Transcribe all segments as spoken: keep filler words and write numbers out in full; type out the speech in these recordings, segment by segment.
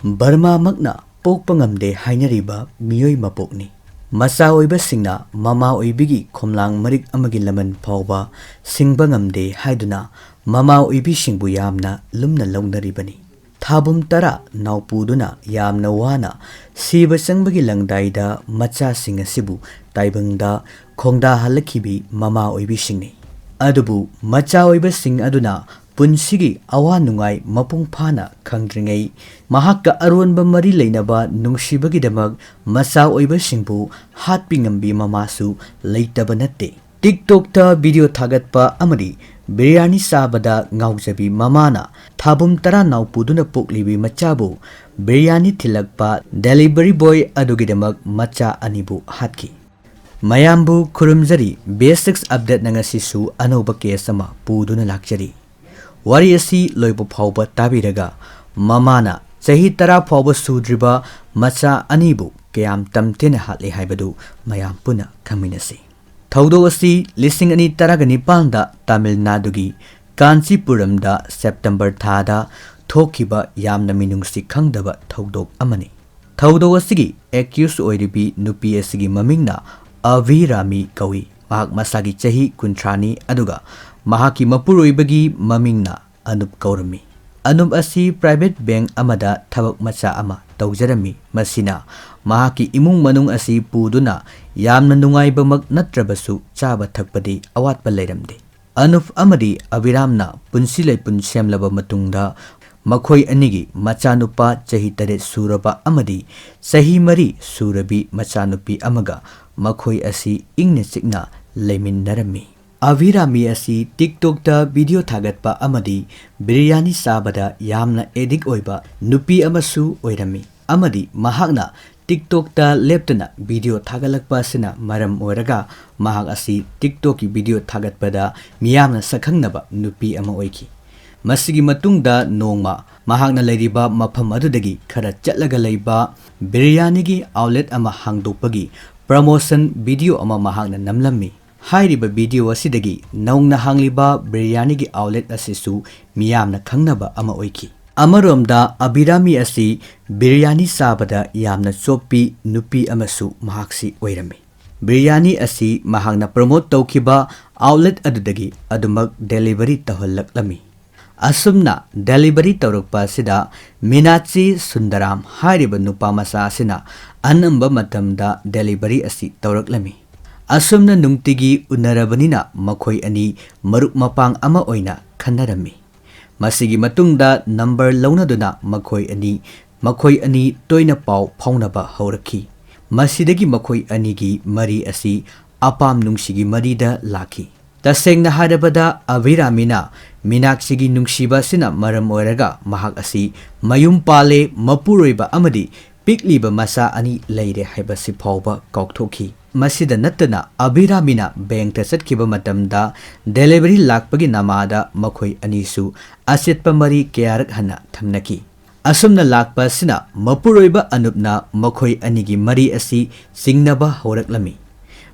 ꯕꯔꯃꯥꯃꯛꯅ ꯄꯣꯛꯄ ꯉꯝꯗꯦ ꯍꯥꯏꯅꯔꯤꯕ ꯃꯤꯑꯣꯏ ꯃꯄꯣꯛꯅꯤ꯫ ꯃꯆꯥ ꯑꯣꯏꯕꯁꯤꯡꯅ ꯃꯃꯥ ꯑꯣꯏꯕꯤꯒꯤ ꯈꯣꯝꯂꯥꯡ ꯃꯔꯤꯛ ꯑꯃꯒꯤ ꯂꯃꯟ ꯐꯥꯎꯕ ꯁꯤꯡꯕ ꯉꯝꯗꯦ ꯍꯥꯏꯗꯨꯅ ꯃꯃꯥ ꯑꯣꯏꯕꯤꯁꯤꯡꯕꯨ ꯌꯥꯝꯅ ꯂꯨꯝꯅ ꯂꯧꯅꯔꯤꯕꯅꯤ꯫ ꯊꯥꯕꯨꯝ ꯇꯔꯥ ꯅꯥꯎꯄꯨꯗꯨꯅ ꯌꯥꯝꯅ ꯋꯥꯅ ꯁꯤꯕ ꯆꯪꯕꯒꯤ ꯂꯪꯗꯥꯏꯗ ꯃꯆꯥꯁꯤꯡ ꯑꯁꯤꯕꯨ ꯇꯥꯏꯕꯪꯗ ꯈꯣꯡꯗꯥꯍꯜꯂꯛꯈꯤꯕꯤ ꯃꯃꯥ ꯑꯣꯏꯕꯤꯁꯤꯡꯅꯤ꯫ ꯑꯗꯨꯕꯨ ꯃꯆꯥ ꯑꯣꯏꯕꯁꯤꯡ ꯑꯗꯨꯅ ꯄꯨꯟꯁꯤꯒꯤ ꯑꯋꯥ ꯅꯨꯡꯉꯥꯏ ꯃꯄꯨꯡ ꯐꯥꯅ ꯈꯪꯗ꯭ꯔꯤꯉꯩ, ꯃꯍꯥꯛꯀ ꯑꯔꯣꯟꯕ ꯃꯔꯤ ꯂꯩꯅꯕ ꯅꯨꯡꯁꯤꯕꯒꯤꯗꯃꯛ ꯃꯆꯥ ꯑꯣꯏꯕꯁꯤꯡꯕꯨ ꯍꯥꯠꯄꯤ ꯉꯝꯕꯤ ꯃꯃꯥꯁꯨ ꯂꯩꯇꯕ ꯅꯠꯇꯦ꯫ TikTokꯇ video ꯊꯥꯒꯠꯄ ꯑꯃꯗꯤ ꯕꯤꯔꯌꯥꯅꯤ ꯆꯥꯕꯗ ꯉꯥꯎꯖꯕꯤ ꯃꯃꯥꯅ ꯊꯥꯕꯨꯝ ꯇꯔꯥ ꯅꯥꯎꯄꯨꯗꯨꯅ ꯄꯣꯛꯂꯤꯕꯤ ꯃꯆꯥꯕꯨ ꯕꯤꯔꯌꯥꯅꯤ ꯊꯤꯜꯂꯛꯄ delivery boy ꯑꯗꯨꯒꯤꯗꯃꯛ ꯃꯆꯥ ꯑꯅꯤꯕꯨ ꯍꯥꯠꯈꯤ꯫ ꯃꯌꯥꯝꯕꯨ ꯈꯨꯔꯨꯝꯖꯔꯤ꯫ B six updateꯅ ꯉꯁꯤꯁꯨ ꯑꯅꯧꯕ case ꯑꯃ ꯄꯨꯗꯨꯅ ꯂꯥꯛꯆꯔꯤ꯫ ꯋꯥꯔꯤ ꯑꯁꯤ ꯂꯣꯏꯕ ꯐꯥꯎꯕ ꯇꯥꯕꯤꯔꯒ, ꯃꯃꯥꯅ ꯆꯍꯤ ꯇꯔꯥ ꯐꯥꯎꯕ ꯁꯨꯗ꯭ꯔꯤꯕ ꯃꯆꯥ ꯑꯅꯤꯕꯨ ꯀꯌꯥꯝ ꯇꯝꯊꯤꯅ ꯍꯥꯠꯂꯤ ꯍꯥꯏꯕꯗꯨ ꯃꯌꯥꯝ ꯄꯨꯟꯅ ꯈꯪꯃꯤꯟꯅꯁꯤ꯫ ꯊꯧꯗꯣꯛ ꯑꯁꯤ ꯂꯤꯁꯤꯡ ꯑꯅꯤ ꯇꯔꯥꯒ ꯅꯤꯄꯥꯟꯗ ꯇꯥꯃꯤꯜ ꯅꯥꯗꯨꯒꯤ ꯀꯥꯟꯆꯤꯄꯨꯔꯝꯗ September ꯊꯥꯗ ꯊꯣꯛꯈꯤꯕ ꯌꯥꯝꯅ ꯃꯤꯅꯨꯡꯁꯤ ꯈꯪꯗꯕ ꯊꯧꯗꯣꯛ ꯑꯃꯅꯤ꯫ ꯊꯧꯗꯣꯛ ꯑꯁꯤꯒꯤ accused ꯑꯣꯏꯔꯤꯕꯤ ꯅꯨꯄꯤ ꯑꯁꯤꯒꯤ ꯃꯃꯤꯡꯅ ꯑꯚꯤꯔꯥꯃꯤ ꯀꯧꯏ꯫ ꯃꯍꯥꯛ ꯃꯁꯥꯒꯤ ꯆꯍꯤ ꯀꯨꯟꯊ꯭ꯔꯥꯅꯤ, ꯑꯗꯨꯒ ꯃꯍꯥꯛꯀꯤ ꯃꯄꯨꯔꯣꯏꯕꯒꯤ ꯃꯃꯤꯡꯅ ꯑꯅꯨꯞ ꯀꯧꯔꯝꯃꯤ꯫ ꯑꯅꯨꯞ ꯑꯁꯤ private bank ꯑꯃꯗ ꯊꯕꯛ ꯃꯆꯥ ꯑꯃ ꯇꯧꯖꯔꯝꯃꯤ꯫ ꯃꯁꯤꯅ ꯃꯍꯥꯛꯀꯤ ꯏꯃꯨꯡ ꯃꯅꯨꯡ ꯑꯁꯤ ꯄꯨꯗꯨꯅ ꯌꯥꯝꯅ ꯅꯨꯡꯉꯥꯏꯕꯃꯛ ꯅꯠꯇ꯭ꯔꯕꯁꯨ ꯆꯥꯕ ꯊꯛꯄꯗꯤ ꯑꯋꯥꯠꯄ ꯂꯩꯔꯝꯗꯦ꯫ ꯑꯅꯨꯞ ꯑꯃꯗꯤ ꯑꯚꯤꯔꯥꯝꯅ ꯄꯨꯟꯁꯤ ꯂꯩꯄꯨꯟ ꯁꯦꯝꯂꯕ ꯃꯇꯨꯡꯗ, ꯃꯈꯣꯏ ꯑꯅꯤꯒꯤ ꯃꯆꯥꯅꯨꯄꯥ ꯆꯍꯤ ꯇꯔꯦꯠ ꯁꯨꯔꯕ ꯑꯃꯗꯤ ꯆꯍꯤ ꯃꯔꯤ ꯁꯨꯔꯕꯤ ꯃꯆꯥꯅꯨꯄꯤ ꯑꯃꯒ ꯃꯈꯣꯏ ꯑꯁꯤ ꯏꯪꯅ ꯆꯤꯛꯅ ꯂꯩꯃꯤꯟꯅꯔꯝꯃꯤ꯫ ꯑꯚꯤꯔꯥꯃꯤ ꯑꯁꯤ TikTokꯇ video ꯊꯥꯒꯠꯄ ꯑꯃꯗꯤ ꯕꯤꯔꯌꯥꯅꯤ ꯆꯥꯕꯗ ꯌꯥꯝꯅ addict ꯑꯣꯏꯕ ꯅꯨꯄꯤ ꯑꯃꯁꯨ ꯑꯣꯏꯔꯝꯃꯤ, ꯑꯃꯗꯤ ꯃꯍꯥꯛꯅ TikTokꯇ ꯂꯦꯞꯇꯅ video ꯊꯥꯒꯠꯂꯛꯄ ꯑꯁꯤꯅ ꯃꯔꯝ ꯑꯣꯏꯔꯒ ꯃꯍꯥꯛ ꯑꯁꯤ TikTokꯀꯤ video ꯊꯥꯒꯠꯄꯗ ꯃꯤꯌꯥꯝꯅ ꯁꯛꯈꯪꯅꯕ ꯅꯨꯄꯤ ꯑꯃ ꯑꯣꯏꯈꯤ꯫ ꯃꯁꯤꯒꯤ ꯃꯇꯨꯡꯗ ꯅꯣꯡꯃ ꯃꯍꯥꯛꯅ ꯂꯩꯔꯤꯕ ꯃꯐꯝ ꯑꯗꯨꯗꯒꯤ ꯈꯔ ꯆꯠꯂꯒ ꯂꯩꯕ ꯕꯤꯔꯌꯥꯅꯤꯒꯤ outlet ꯑꯃ ꯍꯥꯡꯗꯣꯛꯄꯒꯤ promotion video ꯑꯃ ꯃꯍꯥꯛꯅ ꯅꯝꯂꯝꯃꯤ꯫ ꯍꯥꯏꯔꯤꯕ video ꯑꯁꯤꯗꯒꯤ ꯅꯧꯅ ꯍꯥꯡꯂꯤꯕ ꯕꯤꯔꯌꯥꯅꯤꯒꯤ outlet ꯑꯁꯤꯁꯨ ꯃꯤꯌꯥꯝꯅ ꯈꯪꯅꯕ ꯑꯃ ꯑꯣꯏꯈꯤ꯫ ꯑꯃꯔꯣꯝꯗ ꯑꯕꯤꯔꯥꯃꯤ ꯑꯁꯤ ꯕꯤꯔꯌꯥꯅꯤ ꯆꯥꯕꯗ ꯌꯥꯝꯅ ꯆꯣꯞꯄꯤ ꯅꯨꯄꯤ ꯑꯃꯁꯨ ꯃꯍꯥꯛꯁꯤ ꯑꯣꯏꯔꯝꯃꯤ꯫ ꯕꯤꯔꯌꯥꯅꯤ ꯑꯁꯤ ꯃꯍꯥꯛꯅ ꯄ꯭ꯔꯃꯣꯠ ꯇꯧꯈꯤꯕ ꯑꯥꯎꯠꯂꯦꯠ ꯑꯗꯨꯗꯒꯤ ꯑꯗꯨꯃꯛ ꯗꯦꯂꯤꯚꯔꯤ ꯇꯧꯍꯜꯂꯛꯂꯝꯃꯤ꯫ ꯑꯁꯨꯝꯅ ꯗꯦꯂꯤꯚꯔꯤ ꯇꯧꯔꯛꯄ ꯑꯁꯤꯗ ꯃꯤꯅꯥꯆꯤ ꯁꯨꯟꯗꯔꯥꯝ ꯍꯥꯏꯔꯤꯕ ꯅꯨꯄꯥ ꯃꯆꯥ ꯑꯁꯤꯅ ꯑꯅꯝꯕ ꯃꯇꯝꯗ ꯗꯦꯂꯤꯚꯔꯤ ꯑꯁꯤ ꯇꯧꯔꯛꯂꯝꯃꯤ꯫ ꯑꯁꯨꯝꯅ ꯅꯨꯡꯇꯤꯒꯤ ꯎꯅꯔꯕꯅꯤꯅ ꯃꯈꯣꯏ ꯑꯅꯤ ꯃꯔꯨꯞ ꯃꯄꯥꯡ ꯑꯃ ꯑꯣꯏꯅ ꯈꯟꯅꯔꯝꯃꯤ꯫ ꯃꯁꯤꯒꯤ ꯃꯇꯨꯡꯗ ꯅꯝꯕꯔ ꯂꯧꯅꯗꯨꯅ ꯃꯈꯣꯏ ꯑꯅꯤ, ꯃꯈꯣꯏ ꯑꯅꯤ ꯇꯣꯏꯅ ꯄꯥꯎ ꯐꯥꯎꯅꯕ ꯍꯧꯔꯛꯈꯤ꯫ ꯃꯁꯤꯗꯒꯤ ꯃꯈꯣꯏ ꯑꯅꯤꯒꯤ ꯃꯔꯤ ꯑꯁꯤ ꯑꯄꯥꯝ ꯅꯨꯡꯁꯤꯒꯤ ꯃꯔꯤꯗ ꯂꯥꯛꯈꯤ꯫ ꯇꯁꯦꯡꯅ ꯍꯥꯏꯔꯕꯗ, ꯑꯚꯤꯔꯥꯃꯤꯅ ꯃꯤꯅꯥꯛꯁꯤꯒꯤ ꯅꯨꯡꯁꯤꯕ ꯑꯁꯤꯅ ꯃꯔꯝ ꯑꯣꯏꯔꯒ ꯃꯍꯥꯛ ꯑꯁꯤ ꯃꯌꯨꯝ ꯄꯥꯜꯂꯦ, ꯃꯄꯨꯔꯣꯏꯕ ꯑꯃꯗꯤ ꯄꯤꯛꯂꯤꯕ ꯃꯆꯥ ꯑꯅꯤ ꯂꯩꯔꯦ ꯍꯥꯏꯕꯁꯤ ꯐꯥꯎꯕ ꯀꯥꯎꯊꯣꯛꯈꯤ꯫ ꯃꯁꯤꯗ ꯅꯠꯇꯅ, ꯑꯚꯤꯔꯥꯃꯤꯅ ꯕꯦꯡꯛꯇ ꯆꯠꯈꯤꯕ ꯃꯇꯝꯗ ꯗꯦꯂꯤꯚꯔꯤ ꯂꯥꯛꯄꯒꯤ ꯅꯃꯥꯗ ꯃꯈꯣꯏ ꯑꯅꯤꯁꯨ ꯑꯆꯦꯠꯄ ꯃꯔꯤ ꯀꯌꯥꯔꯛ ꯍꯟꯅ ꯊꯝꯅꯈꯤ꯫ ꯑꯁꯨꯝꯅ ꯂꯥꯛꯄ ꯑꯁꯤꯅ ꯃꯄꯨꯔꯣꯏꯕ ꯑꯅꯨꯞꯅ ꯃꯈꯣꯏ ꯑꯅꯤꯒꯤ ꯃꯔꯤ ꯑꯁꯤ ꯆꯤꯡꯅꯕ ꯍꯧꯔꯛꯂꯝꯃꯤ꯫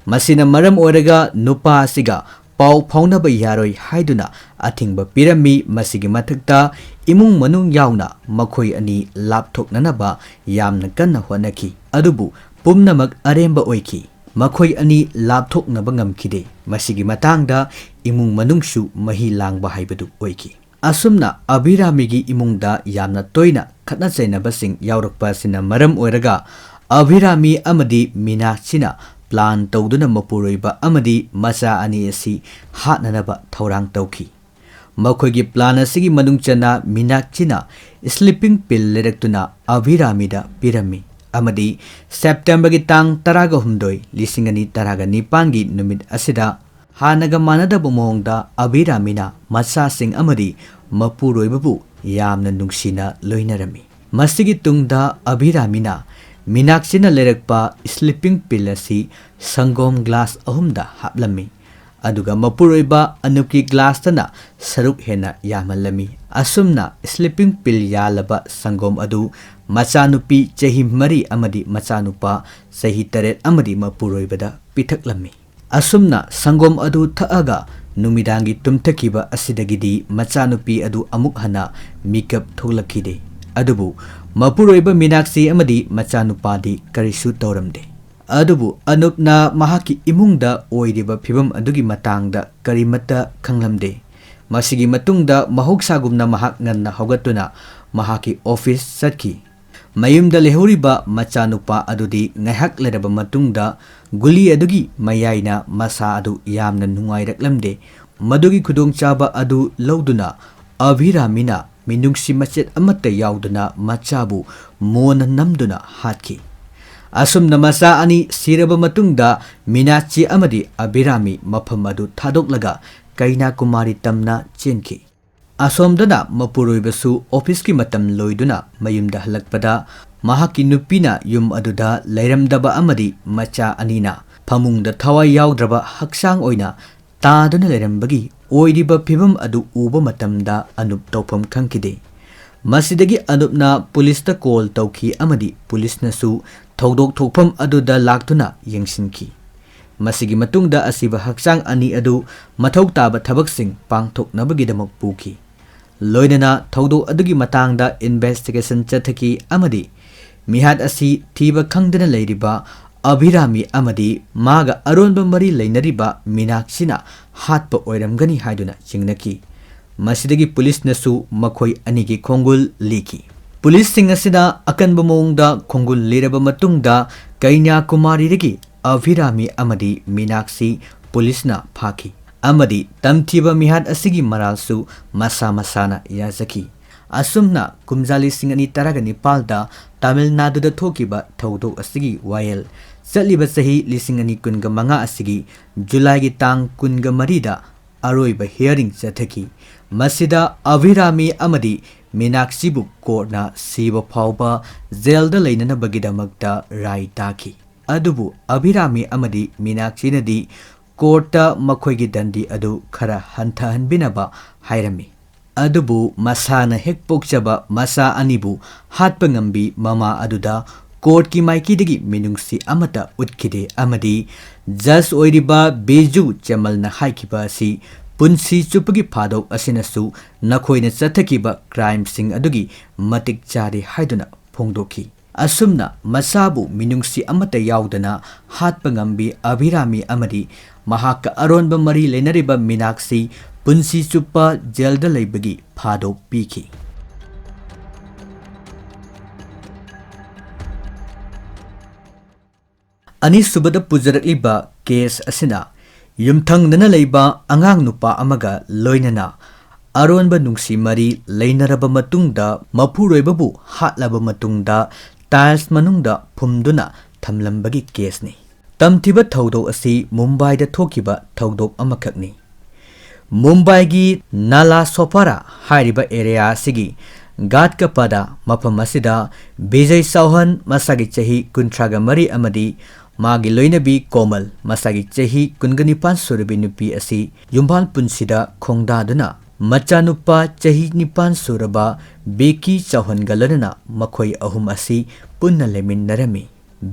ꯃꯁꯤꯅ ꯃꯔꯝ ꯑꯣꯏꯔꯒ ꯅꯨꯄꯥ ꯑꯁꯤꯒ ꯄꯥꯎ ꯐꯥꯎꯅꯕ ꯌꯥꯔꯣꯏ ꯍꯥꯏꯗꯨꯅ ꯑꯊꯤꯡꯕ ꯄꯤꯔꯝꯃꯤ꯫ ꯃꯁꯤꯒꯤ ꯃꯊꯛꯇ ꯏꯃꯨꯡ ꯃꯅꯨꯡ ꯌꯥꯎꯅ ꯃꯈꯣꯏ ꯑꯅꯤ ꯂꯥꯞꯊꯣꯛꯅꯅꯕ ꯌꯥꯝꯅ ꯀꯟꯅ ꯍꯣꯠꯅꯈꯤ, ꯑꯗꯨꯕꯨ ꯄꯨꯝꯅꯃꯛ ꯑꯔꯦꯝꯕ ꯑꯣꯏꯈꯤ꯫ ꯃꯈꯣꯏ ꯑꯅꯤ ꯂꯥꯞꯊꯣꯛꯅꯕ ꯉꯝꯈꯤꯗꯦ꯫ ꯃꯁꯤꯒꯤ ꯃꯇꯥꯡꯗ ꯏꯃꯨꯡ ꯃꯅꯨꯡꯁꯨ ꯃꯍꯤ ꯂꯥꯡꯕ ꯍꯥꯏꯕꯗꯨ ꯑꯣꯏꯈꯤ꯫ ꯑꯁꯨꯝꯅ ꯑꯚꯤꯔꯥꯃꯤꯒꯤ ꯏꯃꯨꯡꯗ ꯌꯥꯝꯅ ꯇꯣꯏꯅ ꯈꯠꯅ ꯆꯩꯅꯕꯁꯤꯡ ꯌꯥꯎꯔꯛꯄ ꯑꯁꯤꯅ ꯃꯔꯝ ꯑꯣꯏꯔꯒ, ꯑꯚꯤꯔꯥꯃꯤ ꯑꯃꯗꯤ ꯃꯤꯅꯥꯛꯁꯤꯅ ꯄ꯭ꯂꯥꯟ ꯇꯧꯗꯨꯅ ꯃꯄꯨꯔꯣꯏꯕ ꯑꯃꯗꯤ ꯃꯆꯥ ꯑꯅꯤ ꯑꯁꯤ ꯍꯥꯠꯅꯅꯕ ꯊꯧꯔꯥꯡ ꯇꯧꯈꯤ꯫ ꯃꯈꯣꯏꯒꯤ ꯄ꯭ꯂꯥꯟ ꯑꯁꯤꯒꯤ ꯃꯅꯨꯡ ꯆꯟꯅ ꯃꯤꯅꯥꯛꯁꯤꯅ ꯁ꯭ꯂꯤꯄꯤꯡ ꯄꯤꯜ ꯂꯩꯔꯛꯇꯨꯅ ꯑꯚꯤꯔꯥꯃꯤꯗ ꯄꯤꯔꯝꯃꯤ ꯑꯃꯗꯤ ꯁꯦꯞꯇꯦꯝꯕꯔꯒꯤ ꯇꯥꯡ ꯇꯔꯥꯒ ꯍꯨꯝꯗꯣꯏ, ꯂꯤꯁꯤꯡ ꯑꯅꯤ ꯇꯔꯥꯒ ꯅꯤꯄꯥꯟꯒꯤ ꯅꯨꯃꯤꯠ ꯑꯁꯤꯗ ꯍꯥꯟꯅꯒ ꯃꯥꯟꯅꯗꯕ ꯃꯑꯣꯡꯗ ꯑꯚꯤꯔꯥꯃꯤꯅ ꯃꯆꯥꯁꯤꯡ ꯑꯃꯗꯤ ꯃꯄꯨꯔꯣꯏꯕꯕꯨ ꯌꯥꯝꯅ ꯅꯨꯡꯁꯤꯅ ꯂꯣꯏꯅꯔꯝꯃꯤ꯫ ꯃꯁꯤꯒꯤ ꯇꯨꯡꯗ ꯑꯚꯤꯔꯥꯃꯤꯅ ꯃꯤꯅꯥꯛꯁꯤꯅ ꯂꯩꯔꯛꯄ ꯁ꯭ꯂꯤꯄꯤꯡ ꯄꯤꯜ ꯑꯁꯤ ꯁꯪꯒꯣꯝ ꯒ꯭ꯂꯥꯁ ꯑꯍꯨꯝꯗ ꯍꯥꯞꯂꯝꯃꯤ, ꯑꯗꯨꯒ ꯃꯄꯨꯔꯣꯏꯕ ꯑꯅꯨꯞꯀꯤ ꯒ꯭ꯂꯥꯁꯇꯅ ꯁꯔꯨꯛ ꯍꯦꯟꯅ ꯌꯥꯝꯍꯜꯂꯝꯃꯤ꯫ ꯑꯁꯨꯝꯅ ꯁ꯭ꯂꯤꯄꯤꯡ ꯄꯤꯜ ꯌꯥꯜꯂꯕ ꯁꯪꯒꯣꯝ ꯑꯗꯨ ꯃꯆꯥꯅꯨꯄꯤ ꯆꯍꯤ ꯃꯔꯤ ꯑꯃꯗꯤ ꯃꯆꯥꯅꯨꯄꯥ ꯆꯍꯤ ꯇꯔꯦꯠ ꯑꯃꯗꯤ ꯃꯄꯨꯔꯣꯏꯕꯗ ꯄꯤꯊꯛꯂꯝꯃꯤ꯫ ꯑꯁꯨꯝꯅ ꯁꯪꯒꯣꯝ ꯑꯗꯨ ꯊꯛꯑꯒ ꯅꯨꯃꯤꯗꯥꯡꯒꯤ ꯇꯨꯝꯊꯈꯤꯕ ꯑꯁꯤꯗꯒꯤꯗꯤ ꯃꯆꯥꯅꯨꯄꯤ ꯑꯗꯨ ꯑꯃꯨꯛ ꯍꯟꯅ ꯃꯤꯀꯞ ꯊꯣꯛꯂꯛꯈꯤꯗꯦ꯫ ꯑꯗꯨꯕꯨ ꯃꯄꯨꯔꯣꯏꯕ ꯃꯤꯅꯥꯛꯁꯤ ꯑꯃꯗꯤ ꯃꯆꯥꯅꯨꯄꯥꯗꯤ ꯀꯔꯤꯁꯨ ꯇꯧꯔꯝꯗꯦ꯫ ꯑꯗꯨꯕꯨ ꯑꯅꯨꯞꯅ ꯃꯍꯥꯛꯀꯤ ꯏꯃꯨꯡꯗ ꯑꯣꯏꯔꯤꯕ ꯐꯤꯚꯝ ꯑꯗꯨꯒꯤ ꯃꯇꯥꯡꯗ ꯀꯔꯤꯃꯠꯇ ꯈꯪꯂꯝꯗꯦ꯫ ꯃꯁꯤꯒꯤ ꯃꯇꯨꯡꯗ ꯃꯍꯧꯁꯥꯒꯨꯝꯅ ꯃꯍꯥꯛ ꯉꯟꯅ ꯍꯧꯒꯠꯇꯨꯅ ꯃꯍꯥꯛꯀꯤ ꯑꯣꯐꯤꯁ ꯆꯠꯈꯤ꯫ ꯃꯌꯨꯝꯗ ꯂꯩꯍꯧꯔꯤꯕ ꯃꯆꯥꯅꯨꯄꯥ ꯑꯗꯨꯗꯤ ꯉꯥꯏꯍꯥꯛ ꯂꯩꯔꯕ ꯃꯇꯨꯡꯗ ꯒꯨꯂꯤ ꯑꯗꯨꯒꯤ ꯃꯌꯥꯏꯅ ꯃꯁꯥ ꯑꯗꯨ ꯌꯥꯝꯅ ꯅꯨꯡꯉꯥꯏꯔꯛꯂꯝꯗꯦ꯫ ꯃꯗꯨꯒꯤ ꯈꯨꯗꯣꯡꯆꯥꯕ ꯑꯗꯨ ꯂꯧꯗꯨꯅ ꯑꯚꯤꯔꯥꯃꯤꯅ ꯃꯤꯅꯨꯡꯁꯤ ꯃꯆꯦꯠ ꯑꯃꯠꯇ ꯌꯥꯎꯗꯅ ꯃꯆꯥꯕꯨ ꯃꯣꯟꯅ ꯅꯝꯗꯨꯅ ꯍꯥꯠꯈꯤ꯫ ꯑꯁꯨꯝꯅ ꯃꯆꯥ ꯑꯅꯤ ꯁꯤꯔꯕ ꯃꯇꯨꯡꯗ ꯃꯤꯅꯥꯆꯤ ꯑꯃꯗꯤ ꯑꯚꯤꯔꯥꯃꯤ ꯃꯐꯝ ꯑꯗꯨ ꯊꯥꯗꯣꯛꯂꯒ ꯀꯩꯅꯥꯀꯨꯃꯥꯔꯤ ꯇꯝꯅ ꯆꯦꯟꯈꯤ꯫ ꯑꯁꯣꯝꯗꯅ ꯃꯄꯨꯔꯣꯏꯕꯁꯨ ꯑꯣꯐꯤꯁꯀꯤ ꯃꯇꯝ ꯂꯣꯏꯗꯨꯅ ꯃꯌꯨꯝꯗ ꯍꯜꯂꯛꯄꯗ ꯃꯍꯥꯛꯀꯤ ꯅꯨꯄꯤꯅ ꯌꯨꯝ ꯑꯗꯨꯗ ꯂꯩꯔꯝꯗꯕ ꯑꯃꯗꯤ ꯃꯆꯥ ꯑꯅꯤꯅ ꯐꯃꯨꯡꯗ ꯊꯋꯥꯏ ꯌꯥꯎꯗ꯭ꯔꯕ ꯍꯛꯆꯥꯡ ꯑꯣꯏꯅ ꯇꯥꯗꯨꯅ ꯂꯩꯔꯝꯕꯒꯤ ꯑꯣꯏꯔꯤꯕ ꯐꯤꯚꯝ ꯑꯗꯨ ꯎꯕ ꯃꯇꯝꯗ ꯑꯅꯨꯞ ꯇꯧꯐꯝ ꯈꯪꯈꯤꯗꯦ꯫ ꯃꯁꯤꯗꯒꯤ ꯑꯅꯨꯞꯅ ꯄꯨꯂꯤꯁꯇ ꯀꯣꯜ ꯇꯧꯈꯤ ꯑꯃꯗꯤ ꯄꯨꯂꯤꯁꯅꯁꯨ ꯊꯧꯗꯣꯛ ꯊꯣꯛꯐꯝ ꯑꯗꯨꯗ ꯂꯥꯛꯇꯨꯅ ꯌꯦꯡꯁꯤꯟꯈꯤ꯫ ꯃꯁꯤꯒꯤ ꯃꯇꯨꯡꯗ ꯑꯁꯤꯕ ꯍꯛꯆꯥꯡ ꯑꯅꯤ ꯑꯗꯨ ꯃꯊꯧ ꯇꯥꯕ ꯊꯕꯛꯁꯤꯡ ꯄꯥꯡꯊꯣꯛꯅꯕꯒꯤꯗꯃꯛ ꯄꯨꯈꯤ꯫ ꯂꯣꯏꯅꯅ ꯊꯧꯗꯣꯛ ꯑꯗꯨꯒꯤ ꯃꯇꯥꯡꯗ ꯏꯟꯚꯦꯁꯇꯤꯒꯦꯁꯟ ꯆꯠꯊꯈꯤ ꯑꯃꯗꯤ ꯃꯤꯍꯥꯠ ꯑꯁꯤ ꯊꯤꯕ ꯈꯪꯗꯅ ꯂꯩꯔꯤꯕ ꯑꯚꯤꯔꯥꯃꯤ ꯑꯃꯗꯤ ꯃꯥꯒ ꯑꯔꯣꯟꯕ ꯃꯔꯤ ꯂꯩꯅꯔꯤꯕ ꯃꯤꯅꯥꯛꯁꯤꯅ ꯍꯥꯠꯄ ꯑꯣꯏꯔꯝꯒꯅꯤ ꯍꯥꯏꯗꯨꯅ ꯆꯤꯡꯅꯈꯤ꯫ ꯃꯁꯤꯗꯒꯤ ꯄꯨꯂꯤꯁꯅꯁꯨ ꯃꯈꯣꯏ ꯑꯅꯤꯒꯤ ꯈꯣꯡꯒꯨꯜ ꯂꯤꯈꯤ꯫ ꯄꯨꯂꯤꯁꯁꯤꯡ ꯑꯁꯤꯅ ꯑꯀꯟꯕ ꯃꯑꯣꯡꯗ ꯈꯣꯡꯒꯨꯜ ꯂꯤꯔꯕ ꯃꯇꯨꯡꯗ ꯀꯩꯅ꯭ꯌꯥꯀꯨꯃꯥꯔꯤꯗꯒꯤ ꯑꯚꯤꯔꯥꯃꯤ ꯑꯃꯗꯤ ꯃꯤꯅꯥꯛꯁꯤ ꯄꯨꯂꯤꯁꯅ ꯐꯥꯈꯤ ꯑꯃꯗꯤ ꯇꯝꯊꯤꯕ ꯃꯤꯍꯥꯠ ꯑꯁꯤꯒꯤ ꯃꯔꯥꯜꯁꯨ ꯃꯁꯥ ꯃꯁꯥꯅ ꯌꯥꯖꯈꯤ꯫ ꯑꯁꯨꯝꯅ ꯀꯨꯝꯖꯥ ꯂꯤꯁꯤꯡ ꯑꯅꯤ ꯇꯔꯥꯒ ꯅꯤꯄꯥꯜꯗ ꯇꯥꯃꯤꯜ ꯅꯥꯗꯨꯗ ꯊꯣꯛꯈꯤꯕ ꯊꯧꯗꯣꯛ ꯑꯁꯤꯒꯤ ꯋꯥꯌꯦꯜ ꯆꯠꯂꯤꯕ ꯆꯍꯤ ꯂꯤꯁꯤꯡ ꯑꯅꯤ ꯀꯨꯟꯒ ꯃꯉꯥ ꯑꯁꯤꯒꯤ ꯖꯨꯂꯥꯏꯒꯤ ꯇꯥꯡ ꯀꯨꯟꯒ ꯃꯔꯤꯗ ꯑꯔꯣꯏꯕ ꯍꯤꯌꯥꯔꯤꯡ ꯆꯠꯊꯈꯤ꯫ ꯃꯁꯤꯗ ꯑꯚꯤꯔꯥꯃꯤ ꯑꯃꯗꯤ ꯃꯤꯅꯥꯛꯁꯤꯕꯨ ꯀꯣꯔꯠꯅ ꯁꯤꯕ ꯐꯥꯎꯕ ꯖꯦꯜꯗ ꯂꯩꯅꯅꯕꯒꯤꯗꯃꯛꯇ ꯔꯥꯏ ꯇꯥꯈꯤ꯫ ꯑꯗꯨꯕꯨ ꯑꯚꯤꯔꯥꯃꯤ ꯑꯃꯗꯤ ꯃꯤꯅꯥꯛꯁꯤꯅꯗꯤ ꯀꯣꯔꯠꯇ ꯃꯈꯣꯏꯒꯤ ꯗꯟꯗꯤ ꯑꯗꯨ ꯈꯔ ꯍꯟꯊꯍꯟꯕꯤꯅꯕ ꯍꯥꯏꯔꯝꯃꯤ꯫ ꯑꯗꯨꯕꯨ ꯃꯁꯥꯅ ꯍꯦꯛ ꯄꯣꯛꯆꯕ ꯃꯆꯥ ꯑꯅꯤꯕꯨ ꯍꯥꯠꯄ ꯉꯝꯕꯤ ꯃꯃꯥ ꯑꯗꯨꯗ ꯀꯣꯔꯠꯀꯤ ꯃꯥꯏꯀꯩꯗꯒꯤ ꯃꯤꯅꯨꯡꯁꯤ ꯑꯃꯠꯇ ꯎꯠꯈꯤꯗꯦ ꯑꯃꯗꯤ ꯖꯖ ꯑꯣꯏꯔꯤꯕ ꯕꯤꯖꯨ ꯆꯦꯃꯜꯅ ꯍꯥꯏꯈꯤꯕ ꯑꯁꯤ ꯄꯨꯟꯁꯤ ꯆꯨꯞꯄꯒꯤ ꯐꯥꯗꯣꯛ ꯑꯁꯤꯅꯁꯨ ꯅꯈꯣꯏꯅ ꯆꯠꯊꯈꯤꯕ ꯀ꯭ꯔꯥꯏꯝꯁꯤꯡ ꯑꯗꯨꯒꯤ ꯃꯇꯤꯛ ꯆꯥꯔꯦ ꯍꯥꯏꯗꯨꯅ ꯐꯣꯡꯗꯣꯛꯈꯤ꯫ ꯑꯁꯨꯝꯅ ꯃꯁꯥꯕꯨ ꯃꯤꯅꯨꯡꯁꯤ ꯑꯃꯠꯇ ꯌꯥꯎꯗꯅ ꯍꯥꯠꯄ ꯉꯝꯕꯤ ꯑꯕꯤꯔꯥꯃꯤ ꯑꯃꯗꯤ ꯃꯍꯥꯛꯀ ꯑꯔꯣꯟꯕ ꯃꯔꯤ ꯂꯩꯅꯔꯤꯕ ꯃꯤꯅꯥꯛꯁꯤ ꯄꯨꯟꯁꯤ ꯆꯨꯞꯄ ꯖꯦꯜꯗ ꯂꯩꯕꯒꯤ ꯐꯥꯗꯣꯛ ꯄꯤꯈꯤ꯫ ꯑꯅꯤꯁꯨꯕꯗ ꯄꯨꯖꯔꯛꯂꯤꯕ ꯀꯦꯁ ꯑꯁꯤꯅ ꯌꯨꯝꯊꯪꯅꯅ ꯂꯩꯕ ꯑꯉꯥꯡ ꯅꯨꯄꯥ ꯑꯃꯒ ꯂꯣꯏꯅꯅ ꯑꯔꯣꯟꯕ ꯅꯨꯡꯁꯤ ꯃꯔꯤ ꯂꯩꯅꯔꯕ ꯃꯇꯨꯡꯗ ꯃꯄꯨꯔꯣꯏꯕꯕꯨ ꯍꯥꯠꯂꯕ ꯃꯇꯨꯡꯗ ꯇꯥꯏꯜꯁ ꯃꯅꯨꯡꯗ ꯐꯨꯝꯗꯨꯅ ꯊꯝꯂꯝꯕꯒꯤ ꯀꯦꯁꯅꯤ꯫ ꯇꯝꯊꯤꯕ ꯊꯧꯗꯣꯛ ꯑꯁꯤ ꯃꯨꯝꯕꯥꯏꯗ ꯊꯣꯛꯈꯤꯕ ꯊꯧꯗꯣꯛ ꯑꯃꯈꯛꯅꯤ꯫ ꯃꯨꯝꯕꯥꯏꯒꯤ ꯅꯥꯂꯥ ꯁꯣꯄꯥꯔꯥ ꯍꯥꯏꯔꯤꯕ ꯑꯦꯔꯤꯌꯥ ꯑꯁꯤꯒꯤ ꯒꯥꯠꯀꯄꯥꯗꯥ ꯃꯐꯝ ꯑꯁꯤꯗ ꯕꯤꯖꯣꯏ ꯆꯧꯍꯥꯟ ꯃꯁꯥꯒꯤ ꯆꯍꯤ ꯀꯨꯟꯊ꯭ꯔꯥꯒ ꯃꯔꯤ ꯑꯃꯗꯤ ꯃꯥꯒꯤ ꯂꯣꯏꯅꯕꯤ ꯀꯣꯃꯜ ꯃꯁꯥꯒꯤ ꯆꯍꯤ ꯀꯨꯟꯒ ꯅꯤꯄꯥꯟ ꯁꯨꯔꯕꯤ ꯅꯨꯄꯤ ꯑꯁꯤ ꯌꯨꯝꯕꯥꯜ ꯄꯨꯟꯁꯤꯗ ꯈꯣꯡꯗꯥꯗꯨꯅ ꯃꯆꯥꯅꯨꯄꯥ ꯆꯍꯤ ꯅꯤꯄꯥꯟ ꯁꯨꯔꯕ ꯕꯦꯀꯤ ꯆꯧꯍꯥꯟꯒ ꯂꯣꯏꯅꯅ ꯃꯈꯣꯏ ꯑꯍꯨꯝ ꯑꯁꯤ ꯄꯨꯟꯅ ꯂꯩꯃꯤꯟꯅꯔꯝꯃꯤ꯫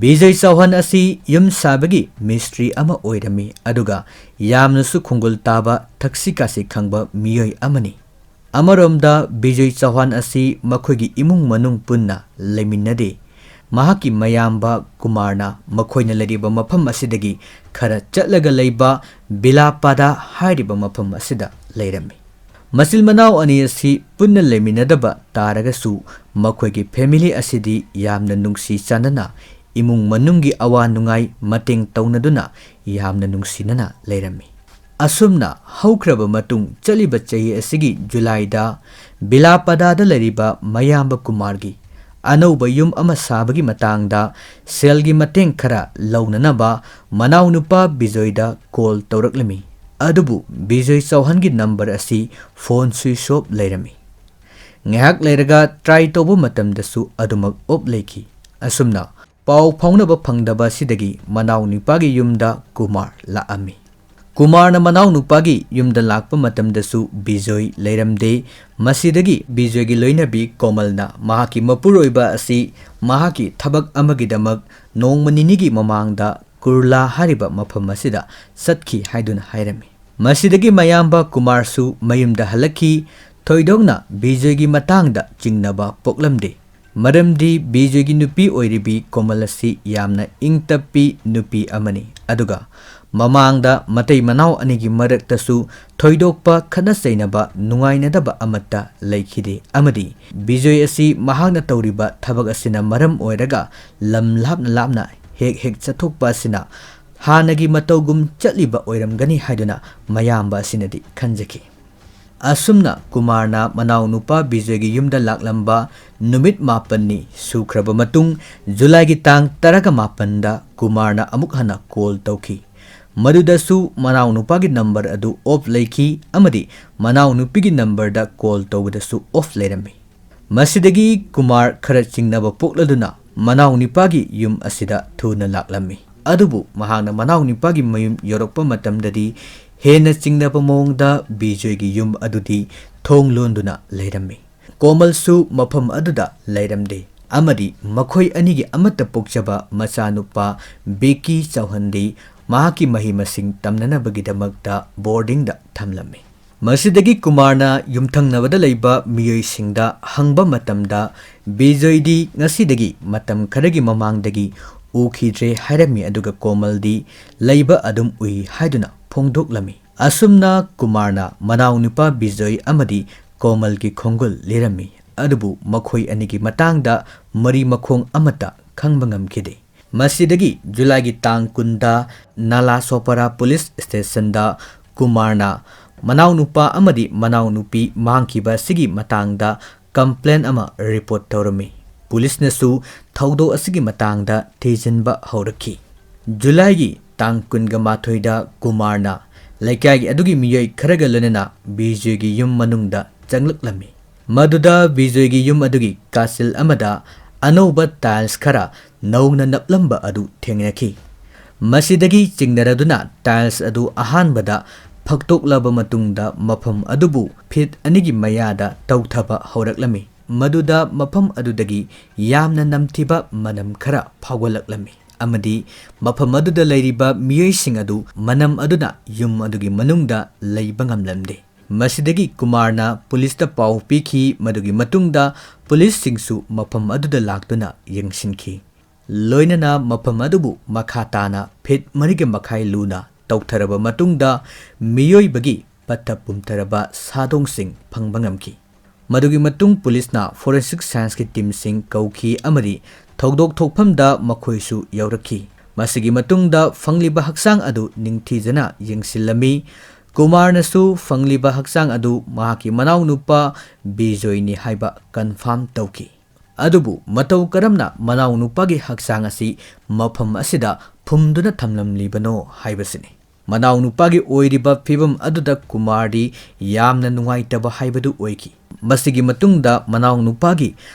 ꯕꯤꯖꯣꯏ ꯆꯧꯍꯥꯟ ꯑꯁꯤ ꯌꯨꯝ ꯁꯥꯕꯒꯤ ꯃꯤꯁꯇ꯭ꯔꯤ ꯑꯃ ꯑꯣꯏꯔꯝꯃꯤ, ꯑꯗꯨꯒ ꯌꯥꯝꯅꯁꯨ ꯈꯣꯡꯒꯨꯜ ꯇꯥꯕ, ꯊꯛꯁꯤ ꯈꯥꯁꯤ ꯈꯪꯕ ꯃꯤꯑꯣꯏ ꯑꯃꯅꯤ꯫ ꯑꯃꯔꯣꯝꯗ ꯕꯤꯖꯣꯏ ꯆꯧꯍꯥꯟ ꯑꯁꯤ ꯃꯈꯣꯏꯒꯤ ꯏꯃꯨꯡ ꯃꯅꯨꯡ ꯄꯨꯟꯅ ꯂꯩꯃꯤꯟꯅꯗꯦ꯫ ꯃꯍꯥꯛꯀꯤ ꯃꯌꯥꯝꯕ ꯀꯨꯃꯥꯔꯅ ꯃꯈꯣꯏꯅ ꯂꯩꯔꯤꯕ ꯃꯐꯝ ꯑꯁꯤꯗꯒꯤ ꯈꯔ ꯆꯠꯂꯒ ꯂꯩꯕ ꯕꯤꯂꯥꯄꯥꯗꯥ ꯍꯥꯏꯔꯤꯕ ꯃꯐꯝ ꯑꯁꯤꯗ ꯂꯩꯔꯝꯃꯤ꯫ ꯃꯆꯤꯟ ꯃꯅꯥꯎ ꯑꯅꯤ ꯑꯁꯤ ꯄꯨꯟꯅ ꯂꯩꯃꯤꯟꯅꯗꯕ ꯇꯥꯔꯒꯁꯨ, ꯃꯈꯣꯏꯒꯤ ꯐꯦꯃꯤꯂꯤ ꯑꯁꯤꯗꯤ ꯌꯥꯝꯅ ꯅꯨꯡꯁꯤ ꯆꯥꯟꯅꯅ, ꯏꯃꯨꯡ ꯃꯅꯨꯡꯒꯤ ꯑꯋꯥ ꯅꯨꯡꯉꯥꯏ ꯃꯇꯦꯡ ꯇꯧꯅꯗꯨꯅ ꯌꯥꯝꯅ ꯅꯨꯡꯁꯤꯅꯅ ꯂꯩꯔꯝꯃꯤ꯫ ꯑꯁꯨꯝꯅ ꯍꯧꯈ꯭ꯔꯕ ꯃꯇꯨꯡ, ꯆꯠꯂꯤꯕ ꯆꯍꯤ ꯑꯁꯤꯒꯤ ꯖꯨꯂꯥꯏꯗ ꯕꯤꯂꯥꯄꯗꯥꯗ ꯂꯩꯔꯤꯕ ꯃꯌꯥꯝꯕ ꯀꯨꯃꯥꯔꯒꯤ ꯑꯅꯧꯕ ꯌꯨꯝ ꯑꯃ ꯁꯥꯕꯒꯤ ꯃꯇꯥꯡꯗ ꯁꯦꯜꯒꯤ ꯃꯇꯦꯡ ꯈꯔ ꯂꯧꯅꯅꯕ ꯃꯅꯥꯎꯅꯨꯄꯥ ꯕꯤꯖꯣꯏꯗ ꯀꯣꯜ ꯇꯧꯔꯛꯂꯝꯃꯤ꯫ ꯑꯗꯨꯕꯨ ꯕꯤꯖꯣꯏ ꯆꯧꯍꯥꯟꯒꯤ ꯅꯝꯕꯔ ꯑꯁꯤ ꯐꯣꯟ ꯁ꯭ꯋꯤꯆ ꯑꯣꯐ ꯂꯩꯔꯝꯃꯤ꯫ ꯉꯥꯏꯍꯥꯛ ꯂꯩꯔꯒ ꯇ꯭ꯔꯥꯏ ꯇꯧꯕ ꯃꯇꯝꯗꯁꯨ ꯑꯗꯨꯃꯛ ꯑꯣꯐ ꯂꯩꯈꯤ꯫ ꯑꯁꯨꯝꯅ ꯄꯥꯎ ꯐꯥꯎꯅꯕ ꯐꯪꯗꯕ ꯑꯁꯤꯗꯒꯤ ꯃꯅꯥꯎꯅꯨꯄꯥꯒꯤ ꯌꯨꯝꯗ ꯀꯨꯃꯥꯔ ꯂꯥꯛꯑꯝꯃꯤ꯫ ꯀꯨꯃꯥꯔꯅ ꯃꯅꯥꯎꯅꯨꯄꯥꯒꯤ ꯌꯨꯝꯗ ꯂꯥꯛꯄ ꯃꯇꯝꯗꯁꯨ ꯕꯤꯖꯣꯏ ꯂꯩꯔꯝꯗꯦ꯫ ꯃꯁꯤꯗꯒꯤ ꯕꯤꯖꯣꯏꯒꯤ ꯂꯣꯏꯅꯕꯤ ꯀꯣꯃꯜꯅ ꯃꯍꯥꯛꯀꯤ ꯃꯄꯨꯔꯣꯏꯕ ꯑꯁꯤ ꯃꯍꯥꯛꯀꯤ ꯊꯕꯛ ꯑꯃꯒꯤꯗꯃꯛ ꯅꯣꯡꯃ ꯅꯤꯅꯤꯒꯤ ꯃꯃꯥꯡꯗ ꯀꯨꯔꯂꯥ ꯍꯥꯏꯔꯤꯕ ꯃꯐꯝ ꯑꯁꯤꯗ ꯆꯠꯈꯤ ꯍꯥꯏꯗꯨꯅ ꯍꯥꯏꯔꯝꯃꯤ꯫ ꯃꯁꯤꯗꯒꯤ ꯃꯌꯥꯝꯕ ꯀꯨꯃꯥꯔꯁꯨ ꯃꯌꯨꯝꯗ ꯍꯜꯂꯛꯈꯤ꯫ ꯊꯣꯏꯗꯣꯛꯅ ꯕꯤꯖꯣꯏꯒꯤ ꯃꯇꯥꯡꯗ ꯆꯤꯡꯅꯕ ꯄꯣꯛꯂꯝꯗꯦ, ꯃꯔꯝꯗꯤ ꯕꯤꯖꯣꯏꯒꯤ ꯅꯨꯄꯤ ꯑꯣꯏꯔꯤꯕꯤ ꯀꯣꯃꯜ ꯑꯁꯤ ꯌꯥꯝꯅ ꯏꯪ ꯇꯞꯄꯤ ꯅꯨꯄꯤ ꯑꯃꯅꯤ, ꯑꯗꯨꯒ ꯃꯃꯥꯡꯗ ꯃꯇꯩ ꯃꯅꯥꯎ ꯑꯅꯤꯒꯤ ꯃꯔꯛꯇꯁꯨ ꯊꯣꯏꯗꯣꯛꯄ ꯈꯠꯅ ꯆꯩꯅꯕ, ꯅꯨꯡꯉꯥꯏꯅꯗꯕ ꯑꯃꯠꯇ ꯂꯩꯈꯤꯗꯦ, ꯑꯃꯗꯤ ꯕꯤꯖꯣꯏ ꯑꯁꯤ ꯃꯍꯥꯛꯅ ꯇꯧꯔꯤꯕ ꯊꯕꯛ ꯑꯁꯤꯅ ꯃꯔꯝ ꯑꯣꯏꯔꯒ ꯂꯝ ꯂꯥꯞꯅ ꯂꯥꯞꯅ ꯍꯦꯛ ꯍꯦꯛ ꯆꯠꯊꯣꯛꯄ ꯑꯁꯤꯅ ꯍꯥꯟꯅꯒꯤ ꯃꯇꯧꯒꯨꯝ ꯆꯠꯂꯤꯕ ꯑꯣꯏꯔꯝꯒꯅꯤ ꯍꯥꯏꯗꯨꯅ ꯃꯌꯥꯝꯕ ꯑꯁꯤꯅꯗꯤ ꯈꯟꯖꯈꯤ꯫ ꯑꯁꯨꯝꯅ ꯀꯨꯃꯥꯔꯅ ꯃꯅꯥꯎꯅꯨꯄꯥ ꯕꯤꯖꯣꯏꯒꯤ ꯌꯨꯝꯗ ꯂꯥꯛꯂꯝꯕ ꯅꯨꯃꯤꯠ ꯃꯥꯄꯟꯅꯤ ꯁꯨꯈ꯭ꯔꯕ ꯃꯇꯨꯡ, ꯖꯨꯂꯥꯏꯒꯤ ꯇꯥꯡ ꯇꯔꯥꯒ ꯃꯥꯄꯟꯗ ꯀꯨꯃꯥꯔꯅ ꯑꯃꯨꯛ ꯍꯟꯅ ꯀꯣꯜ ꯇꯧꯈꯤ꯫ ꯃꯗꯨꯗꯁꯨ ꯃꯅꯥꯎꯅꯨꯄꯥꯒꯤ ꯅꯝꯕꯔ ꯑꯗꯨ ꯑꯣꯐ ꯂꯩꯈꯤ ꯑꯃꯗꯤ ꯃꯅꯥꯎꯅꯨꯄꯤꯒꯤ ꯅꯝꯕꯔꯗ ꯀꯣꯜ ꯇꯧꯕꯗꯁꯨ ꯑꯣꯐ ꯂꯩꯔꯝꯃꯤ꯫ ꯃꯁꯤꯗꯒꯤ ꯀꯨꯃꯥꯔ ꯈꯔ ꯆꯤꯡꯅꯕ ꯄꯣꯛꯂꯗꯨꯅ ꯃꯅꯥꯎꯅꯤꯄꯥꯒꯤ ꯌꯨꯝ ꯑꯁꯤꯗ ꯊꯨꯅ ꯂꯥꯛꯂꯝꯃꯤ꯫ ꯑꯗꯨꯕꯨ ꯃꯍꯥꯛꯅ ꯃꯅꯥꯎꯅꯤꯄꯥꯒꯤ ꯃꯌꯨꯝ ꯌꯧꯔꯛꯄ ꯃꯇꯝꯗꯗꯤ ꯍꯦꯟꯅ ꯆꯤꯡꯅꯕ ꯃꯑꯣꯡꯗ ꯕꯤꯖꯣꯏꯒꯤ ꯌꯨꯝ ꯑꯗꯨꯗꯤ ꯊꯣꯡ ꯂꯣꯟꯗꯨꯅ ꯂꯩꯔꯝꯃꯤ꯫ ꯀꯣꯃꯜꯁꯨ ꯃꯐꯝ ꯑꯗꯨꯗ ꯂꯩꯔꯝꯗꯦ ꯑꯃꯗꯤ ꯃꯈꯣꯏ ꯑꯅꯤꯒꯤ ꯑꯃꯠꯇ ꯄꯣꯛꯆꯕ ꯃꯆꯥꯅꯨꯄꯥ ꯕꯦꯀꯤ ꯆꯧꯍꯟꯗꯤ ꯃꯍꯥꯛꯀꯤ ꯃꯍꯩ ꯃꯁꯤꯡ ꯇꯝꯅꯅꯕꯒꯤꯗꯃꯛꯇ ꯕꯣꯔꯗꯤꯡꯗ ꯊꯝꯂꯝꯃꯤ꯫ ꯃꯁꯤꯗꯒꯤ ꯀꯨꯃꯥꯔꯅ ꯌꯨꯝꯊꯪꯅꯕꯗ ꯂꯩꯕ ꯃꯤꯑꯣꯏꯁꯤꯡꯗ ꯍꯪꯕ ꯃꯇꯝꯗ, ꯕꯤꯖꯣꯏꯗꯤ ꯉꯁꯤꯗꯒꯤ ꯃꯇꯝ ꯈꯔꯒꯤ ꯃꯃꯥꯡꯗꯒꯤ ꯎꯈꯤꯗ꯭ꯔꯦ ꯍꯥꯏꯔꯝꯃꯤ, ꯑꯗꯨꯒ ꯀꯣꯃꯜꯗꯤ ꯂꯩꯕ ꯑꯗꯨꯝ ꯎꯏ ꯍꯥꯏꯗꯨꯅ ꯐꯣꯡꯗꯣꯛꯂꯝꯃꯤ꯫ ꯑꯁꯨꯝꯅ ꯀꯨꯃꯥꯔꯅ ꯃꯅꯥꯎꯅꯨꯄꯥ ꯕꯤꯖꯣꯏ ꯑꯃꯗꯤ ꯀꯣꯃꯜꯒꯤ ꯈꯣꯡꯒꯨꯜ ꯂꯤꯔꯝꯃꯤ, ꯑꯗꯨꯕꯨ ꯃꯈꯣꯏ ꯑꯅꯤꯒꯤ ꯃꯇꯥꯡꯗ ꯃꯔꯤ ꯃꯈꯣꯡ ꯑꯃꯠꯇ ꯈꯪꯕ ꯉꯝꯈꯤꯗꯦ꯫ ꯃꯁꯤꯗꯒꯤ ꯖꯨꯂꯥꯏꯒꯤ ꯇꯥꯡ ꯀꯨꯟꯗ ꯅꯥꯂꯥꯁꯣꯄꯥꯔꯥ ꯄꯨꯂꯤꯁ ꯁ꯭ꯇꯦꯁꯟꯗ ꯀꯨꯃꯥꯔꯅ ꯃꯅꯥꯎꯅꯨꯄꯥ ꯑꯃꯗꯤ ꯃꯅꯥꯎꯅꯨꯄꯤ ꯃꯥꯡꯈꯤꯕ ꯑꯁꯤꯒꯤ ꯃꯇꯥꯡꯗ ꯀꯝꯄ꯭ꯂꯦꯟ ꯑꯃ ꯔꯤꯄꯣꯔꯠ ꯇꯧꯔꯝꯃꯤ꯫ ꯄꯨꯂꯤꯁꯅꯁꯨ ꯊꯧꯗꯣꯛ ꯑꯁꯤꯒꯤ ꯃꯇꯥꯡꯗ ꯊꯤꯖꯤꯟꯕ ꯍꯧꯔꯛꯈꯤ꯫ ꯖꯨꯂꯥꯏꯒꯤ ꯇꯥꯡ ꯀꯨꯟꯒ ꯃꯥꯊꯣꯏꯗ ꯀꯨꯃꯥꯔꯅ ꯂꯩꯀꯥꯏꯒꯤ ꯑꯗꯨꯒꯤ ꯃꯤꯑꯣꯏ ꯈꯔꯒ ꯂꯣꯏꯅꯅ ꯕꯤꯖꯣꯏꯒꯤ ꯌꯨꯝ ꯃꯅꯨꯡꯗ ꯆꯪꯂꯛꯂꯝꯃꯤ꯫ ꯃꯗꯨꯗ ꯕꯤꯖꯣꯏꯒꯤ ꯌꯨꯝ ꯑꯗꯨꯒꯤ ꯀꯥꯆꯤꯜ ꯑꯃꯗ ꯑꯅꯧꯕ ꯇꯥꯏꯜꯁ ꯈꯔ ꯅꯧꯅ ꯅꯞꯂꯝꯕ ꯑꯗꯨ ꯊꯦꯡꯅꯈꯤ꯫ ꯃꯁꯤꯗꯒꯤ ꯆꯤꯡꯅꯔꯗꯨꯅ ꯇꯥꯏꯜꯁ ꯑꯗꯨ ꯑꯍꯥꯟꯕꯗ ꯐꯛꯇꯣꯛꯂꯕ ꯃꯇꯨꯡꯗ ꯃꯐꯝ ꯑꯗꯨꯕꯨ ꯐꯤꯠ ꯑꯅꯤꯒꯤ ꯃꯌꯥꯗ ꯇꯧꯊꯕ ꯍꯧꯔꯛꯂꯝꯃꯤ꯫ ꯃꯗꯨꯗ ꯃꯐꯝ ꯑꯗꯨꯗꯒꯤ ꯌꯥꯝꯅ ꯅꯝꯊꯤꯕ ꯃꯅꯝ ꯈꯔ ꯐꯥꯎꯒꯠꯂꯛꯂꯝꯃꯤ ꯑꯃꯗꯤ ꯃꯐꯝ ꯑꯗꯨꯗ ꯂꯩꯔꯤꯕ ꯃꯤꯑꯣꯏꯁꯤꯡ ꯑꯗꯨ ꯃꯅꯝ ꯑꯗꯨꯅ ꯌꯨꯝ ꯑꯗꯨꯒꯤ ꯃꯅꯨꯡꯗ ꯂꯩꯕ ꯉꯝꯂꯝꯗꯦ꯫ ꯃꯁꯤꯗꯒꯤ ꯀꯨꯃꯥꯔꯅ ꯄꯨꯂꯤꯁꯇ ꯄꯥꯎ ꯄꯤꯈꯤ꯫ ꯃꯗꯨꯒꯤ ꯃꯇꯨꯡꯗ ꯄꯨꯂꯤꯁꯁꯤꯡꯁꯨ ꯃꯐꯝ ꯑꯗꯨꯗ ꯂꯥꯛꯇꯨꯅ ꯌꯦꯡꯁꯤꯟꯈꯤ꯫ ꯂꯣꯏꯅꯅ ꯃꯐꯝ ꯑꯗꯨꯕꯨ ꯃꯈꯥ ꯇꯥꯅ ꯐꯤꯠ ꯃꯔꯤꯒ ꯃꯈꯥꯏ ꯂꯨꯅ ꯇꯧꯊꯔꯕ ꯃꯇꯨꯡꯗ ꯃꯤꯑꯣꯏꯕꯒꯤ ꯄꯠꯊ ꯄꯨꯝꯊꯔꯕ ꯁꯥꯗꯣꯡꯁꯤꯡ ꯐꯪꯕ ꯉꯝꯈꯤ꯫ ꯃꯗꯨꯒꯤ ꯃꯇꯨꯡ ꯄꯨꯂꯤꯁꯅ forensic scienceꯀꯤ teamꯁꯤꯡ ꯀꯧꯈꯤ ꯑꯃꯗꯤ ꯊꯧꯗꯣꯛ ꯊꯣꯛꯐꯝꯗ ꯃꯈꯣꯏꯁꯨ ꯌꯧꯔꯛꯈꯤ꯫ ꯃꯁꯤꯒꯤ ꯃꯇꯨꯡꯗ ꯐꯪꯂꯤꯕ ꯍꯛꯆꯥꯡ ꯑꯗꯨ ꯅꯤꯡꯊꯤꯖꯅ ꯌꯦꯡꯁꯤꯜꯂꯝꯃꯤ꯫ ꯀꯨꯃꯥꯔꯅꯁꯨ ꯐꯪꯂꯤꯕ ꯍꯛꯆꯥꯡ ꯑꯗꯨ ꯃꯍꯥꯛꯀꯤ ꯃꯅꯥꯎꯅꯨꯄꯥ ꯕꯤꯖꯣꯏꯅꯤ ꯍꯥꯏꯕ confirm ꯇꯧꯈꯤ꯫ ꯑꯗꯨꯕꯨ ꯃꯇꯧ ꯀꯔꯝꯅ ꯃꯅꯥꯎꯅꯨꯄꯥꯒꯤ ꯍꯛꯆꯥꯡ ꯑꯁꯤ ꯃꯐꯝ ꯑꯁꯤꯗ ꯐꯨꯝꯗꯨꯅ ꯊꯝꯂꯝꯂꯤꯕꯅꯣ ꯍꯥꯏꯕꯁꯤꯅꯤ꯫ ꯃꯅꯥꯎꯅꯨꯄꯥꯒꯤ ꯑꯣꯏꯔꯤꯕ ꯐꯤꯕꯝ ꯑꯗꯨꯗ ꯀꯨꯃꯥꯔꯗꯤ ꯌꯥꯝꯅ ꯅꯨꯡꯉꯥꯏꯇꯕ ꯍꯥꯏꯕꯗꯨ ꯑꯣꯏꯈꯤ꯫ ꯃꯁꯤꯒꯤ ꯃꯇꯨꯡꯗ ꯃꯅꯥꯎꯅꯨꯄꯥꯒꯤ